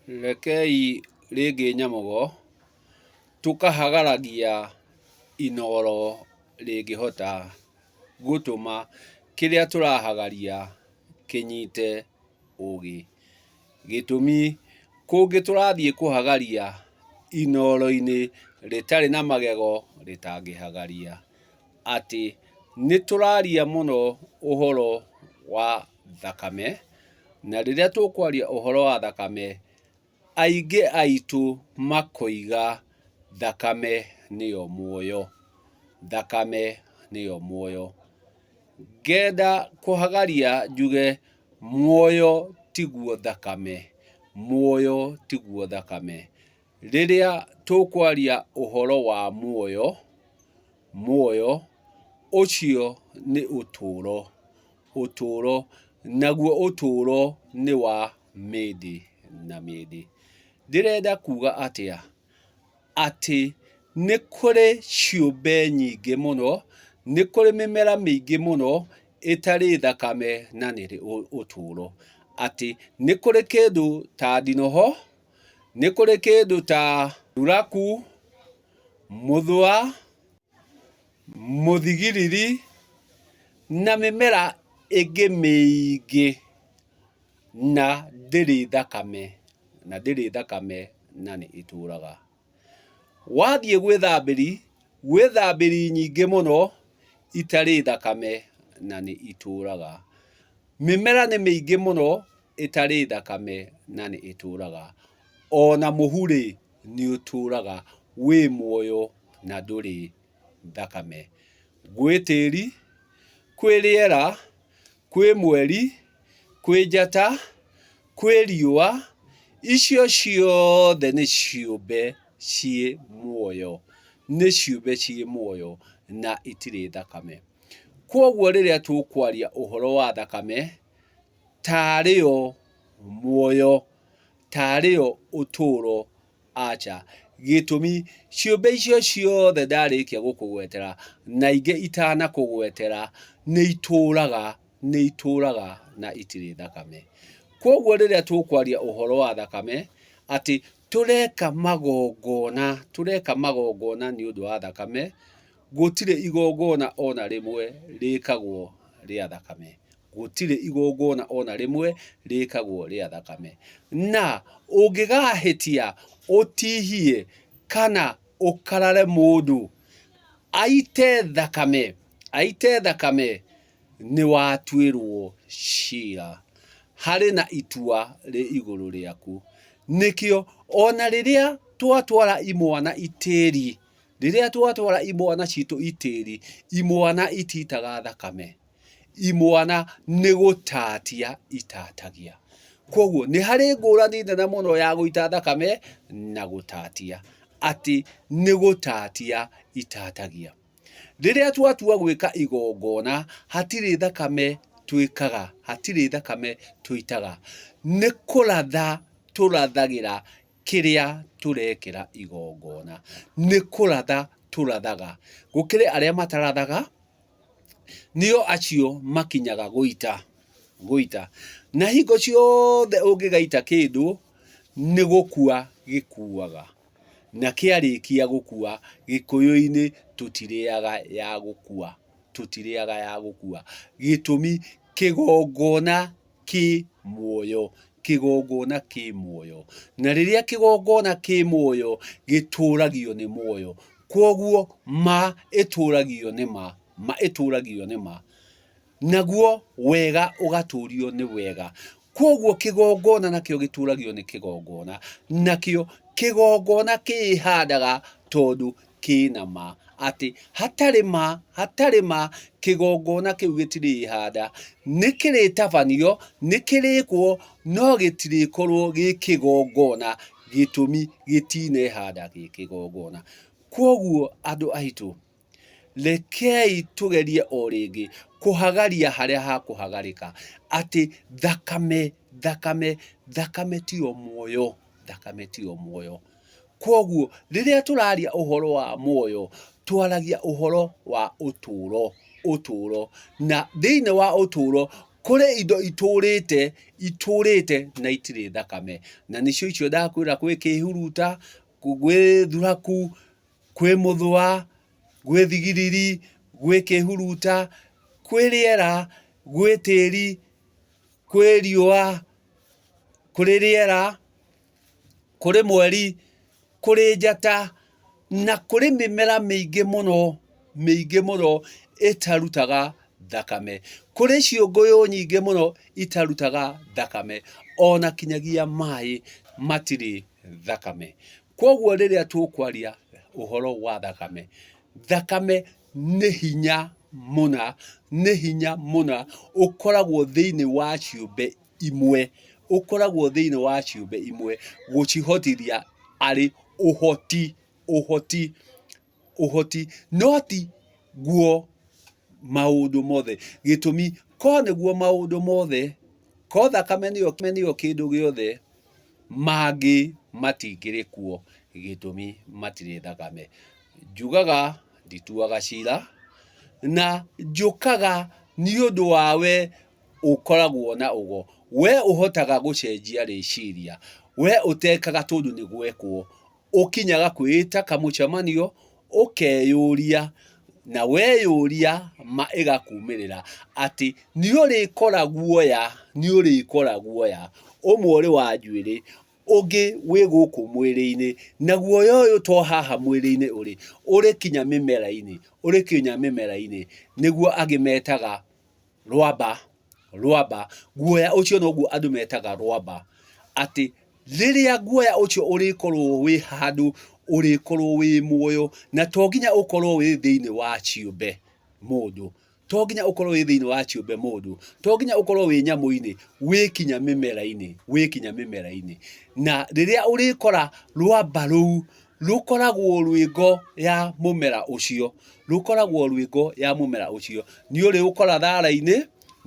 Rekei rĩngĩ Nyamugo tũkahagaragia inooro rĩngĩhota gũtũma kĩrĩa tũrahagaria kĩnyite ũgĩ. Gĩtũmi, kũngĩ tũrathiĩ kũhagaria inooro-inĩ rĩtarĩ na magego rĩtangĩhagaria. Atĩ nĩ tũraria mũno ũhoro wa thakame, na rĩrĩa tũkwaria ũhoro wa thakame, aingĩ aitũ makoiga thakame nĩyo muoyo, thakame nĩyo muoyo. Ngenda kũhagaria njuge muoyo tiguo thakame, muoyo tiguo thakame. Rĩrĩa tũkwaria ũhoro wa muoyo, muoyo, ũcio nĩ ũtũũro, ũtũũro, naguo ũtũũro nĩ wa mĩndĩ na mĩndĩ. Ndĩrenda kuga atĩa? Atĩ nĩ kũrĩ ciũmbe nyingĩ mũno, nĩ kũrĩ mĩmera mĩingĩ mũno ĩtarĩ thakame na nĩ ĩrĩ ũtũũro. Atĩ nĩ kũrĩ kĩndũ ta ndinoho, Nĩ kũrĩ kĩndũ ta thuraku, mũthũa, mũthigiriri na mĩmera ĩngĩ mĩingĩ na ndĩrĩ thakame, na ndĩrĩ thakame na nĩ ĩtũraga. Wathiĩ gwĩ thambĩri, gwĩ thambĩri nyingĩ mũno itarĩ thakame na nĩ itũraga. Mĩmera nĩ mĩingĩ mũno ĩtarĩ thakame na nĩ ĩtũraga. Ona mũhu-rĩ, nĩ ũtũraga wĩ muoyo na ndũrĩ thakame. Gwĩ tĩri, kwĩ rĩera, kwĩ mweri, kwĩ njata, kwĩ riũa, icio ciothe nĩ ciũmbe ciĩ muoyo, nĩ ciũmbe ciĩ muoyo na itirĩ thakame. Kwoguo rĩrĩa tũkwaria ũhoro wa thakame, tarĩ yo muoyo, tarĩ yo ũtũũro, aca. Gĩtũmi, ciũmbe icio ciothe ndarĩkia gũkũgwetera na ingĩ itanakũgwetera, nĩ itũraga, nĩ itũraga na itirĩ thakame. Kwoguo rĩrĩa tũkwaria ũhoro wa thakame, atĩ tũreka magongona, tũreka magongona nĩ ũndũ wa thakame, Gũtirĩ igongona o na rĩmwe rĩkagwo rĩa thakame. Gũtirĩ igongona o na rĩmwe rĩkagwo rĩa thakame. Na ũngĩgahĩtia ũtihie kana ũkarare mũndũ aite thakame, aite thakame, nĩ watuĩrwo cira. Harĩ na itua rĩ igũrũ rĩaku. Nĩkĩo ona rĩrĩa twatwara imwana itĩri, Rĩrĩa twatwara imwana citũ itĩri, imwana itiitaga thakame, imwana nĩ gũtatia itatagia. Kwoguo nĩ harĩ ngũrani nene mũno ya gũita thakame na gũtatia, atĩ nĩ gũtatia itatagia. Rĩrĩa twatua gwĩka igongona, hatirĩ thakame twĩkaga, hatirĩ thakame tũitaga, nĩ kũratha tũrathagĩra kĩrĩa tũrekĩra igongona. Nĩ kũratha tũrathaga. Gũkĩrĩ arĩa matarathaga, nĩo acio makinyaga gũita, gũita. Na hingo ciothe ũngĩgaita kĩndũ, nĩ gũkua gĩkuaga. Na kĩarĩkia gũkua, gĩkũyũ-inĩ tũtirĩaga ya gũkua, tũtirĩaga ya gũkua. Gĩtũmi, kĩgongona kĩ muoyo, kĩgongona kĩ muoyo. Na rĩrĩa kĩgongona kĩ muoyo, gĩtũragio nĩ muoyo. Kwoguo ma ĩtũragio nĩ ma, ma ĩtũragio nĩ ma. Naguo wega ũgatũrio nĩ wega. Kwoguo kĩgongona nakĩo gĩtũragio nĩ kĩgongona. Nakĩo kĩgongona kĩĩhandaga tondũ kĩna ma, atĩ hatarĩ ma, hatarĩ ma, kĩgongona kĩu gĩtirĩhanda, nĩ kĩrĩtabanio, nĩ kĩrĩkwo, no gĩtirĩkorwo gĩ kĩgongona, gĩtũmi gĩtinehanda gĩ kĩgongona. Kwoguo andũ aitũ, rekei tũgerie o rĩngĩ kũhagaria harĩa hakũhagarĩka, atĩ thakame, thakame, thakame tiyo muoyo, thakame tiyo muoyo. Kwoguo rĩrĩa tũraria ũhoro wa muoyo, twaragia ũhoro wa ũtũũro, ũtũũro. Na thĩinĩ wa ũtũũro Kũrĩ indo itũrĩte, itũrĩte na itirĩ thakame, na nĩcio icio ndakwĩra kwĩ kĩhuruta, gwĩ thuraku, kwĩ mũthũa, gwĩ thigiriri, gwĩ kĩhuruta, kwĩ rĩera, gwĩ tĩri, kwĩ riũa, kũrĩ rĩera, kũrĩ mweri, kũrĩ njata, na kũrĩ mĩmera mĩingĩ mũno, mĩingĩ mũno ĩtarutaga thakame. Kũrĩ ciũngũyũ nyingĩ mũno itarutaga thakame, ona kinyagia maĩ matirĩ thakame. Kwoguo rĩrĩa tũkwaria ũhoro wa thakame, thakame nĩ hinya mũna, nĩ hinya mũna ũkoragwo thĩinĩ wa ciũmbe imwe, ũkoragwo thĩinĩ wa ciũmbe imwe gũcihotithia arĩ ũhoti, ũhoti, ũhoti, no ti guo maũndũ mothe. Gĩtũmi, korwo nĩguo maũndũ mothe, korwo thakame nĩyo kĩndũ gĩothe, mangĩ matingĩrĩ kuo, gĩtũmi matirĩ thakame. Njugaga ndituaga cira, na njũkaga nĩũndũ wa we ũkoragwo na ũgo, we ũhotaga gũcenjia rĩciria, we ũtekaga tondũ nĩ gwekwo, ũkinyaga kwĩĩta kamũcemanio ũkeyũria, na weyũria ma ĩgakumĩrĩra atĩ nĩ ũrĩkora guoya, nĩ ũrĩkora guoya, ũmwe ũrĩ wa njuĩrĩ, ũngĩ wĩ gũkũ mwĩrĩ-inĩ, na guoya ũyũ to haha mwĩrĩ-inĩ ũrĩ, ũrĩ kinya mĩmera-inĩ, ũrĩ kinya mĩmera-inĩ, nĩguo angĩ metaga rwamba, rwamba, guoya ũcio noguo andũ metaga rwamba, atĩ rĩrĩa guoya ũcio ũrĩkorwo wĩ handũ, ũrĩkorwo wĩ muoyo, na to nginya ũkorwo wĩ thĩinĩ wa ciũmbe mũndũ, to nginya ũkorwo wĩ thĩinĩ wa ciũmbe mũndũ, to nginya ũkorwo wĩ nyamũ-inĩ, wĩ kinya mĩmera-inĩ, wĩ kinya mĩmera-inĩ. Na rĩrĩa ũrĩkora rwamba rũu Rũkoragwo rwĩ ngo ya mũmera ũcio, rũkoragwo rwĩ ngo ya mũmera ũcio. Nĩ ũrĩũkora thara-inĩ,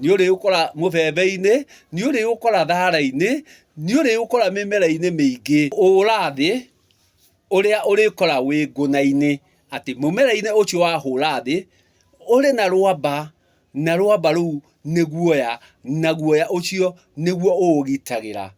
nĩ ũrĩũkora mũbebe-inĩ, nĩ ũrĩũkora thara-inĩ, nĩ ũrĩũkora mĩmera-inĩ mĩingĩ. Hũra thĩ, ũrĩa ũrĩkora wĩ ngũna-inĩ, atĩ mũmera-inĩ ũcio wa hũra thĩ, ũrĩ na rwamba, na rwamba rũu nĩ guoya, na guoya ũcio nĩguo ũũgitagĩra.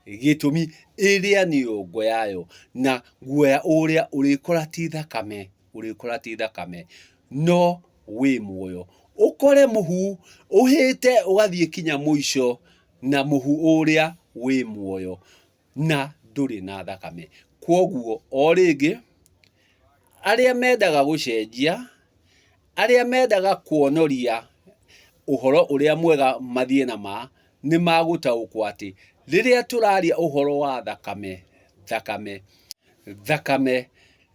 Gĩtũmi, ĩrĩa nĩyo ngo yayo, na guoya ũrĩa ũrĩkora ti thakame, ũrĩkora ti thakame, no wĩ muoyo. Ũkore mũhu ũhĩte ũgathiĩ kinya mũico, na mũhu ũrĩa wĩ muoyo na ndũrĩ na thakame. Kwoguo o rĩngĩ, arĩa mendaga gũcenjia, Arĩa mendaga kuonoria ũhoro ũrĩa mwega mathiĩ na ma, nĩ magũtaũkwo atĩ rĩrĩa tũraria ũhoro wa thakame, thakame, thakame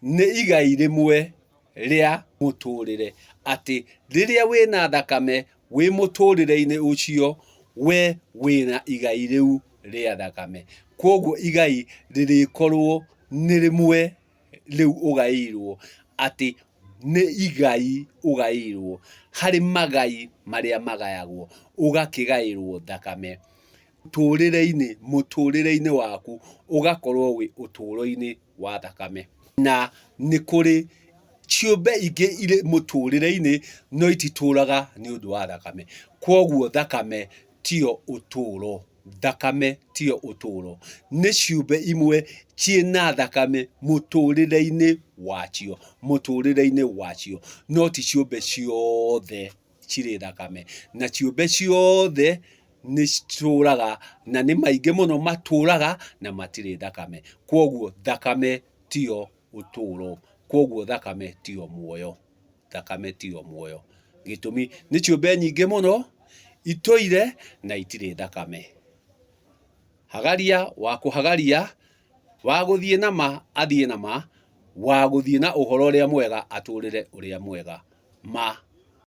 nĩ igai rĩmwe rĩa mũtũrĩre. Atĩ rĩrĩa wĩna thakame wĩ mũtũrĩre-inĩ ũcio, we wĩna igai rĩu rĩa thakame. Kwoguo igai rĩrĩkorwo nĩ rĩmwe rĩu ũgaĩirwo atĩ nĩ igai ũgaĩirwo harĩ magai marĩa magayagwo, ũgakĩgaĩrwo thakame. Mũtũrĩre-inĩ, mũtũrĩre-inĩ waku ũgakorwo wĩ ũtũro-inĩ wa thakame. Na nĩ kũrĩ ciũmbe ingĩ irĩ mũtũrĩre-inĩ no ititũraga nĩ ũndũ wa thakame. Kwoguo thakame tiyo ũtũro. Thakame tiyo ũtũũro. Nĩ ciũmbe imwe ciĩna thakame mũtũrĩre-inĩ wacio, mũtũrĩre-inĩ wacio, no ti ciũmbe ciothe cirĩ thakame. Na ciũmbe ciothe nĩ citũraga na nĩ maingĩ mũno matũraga na matirĩ thakame. Kwoguo thakame tiyo ũtũũro, kwoguo thakame tiyo muoyo. Thakame tiyo muoyo. Gĩtũmi nĩ ciũmbe nyingĩ mũno itũire na itirĩ thakame. Hagaria wa kũhagaria, wa gũthiĩ na ma athiĩ na ma, wa gũthiĩ na ũhoro ũrĩa mwega atũrĩre ũrĩa mwega. Ma.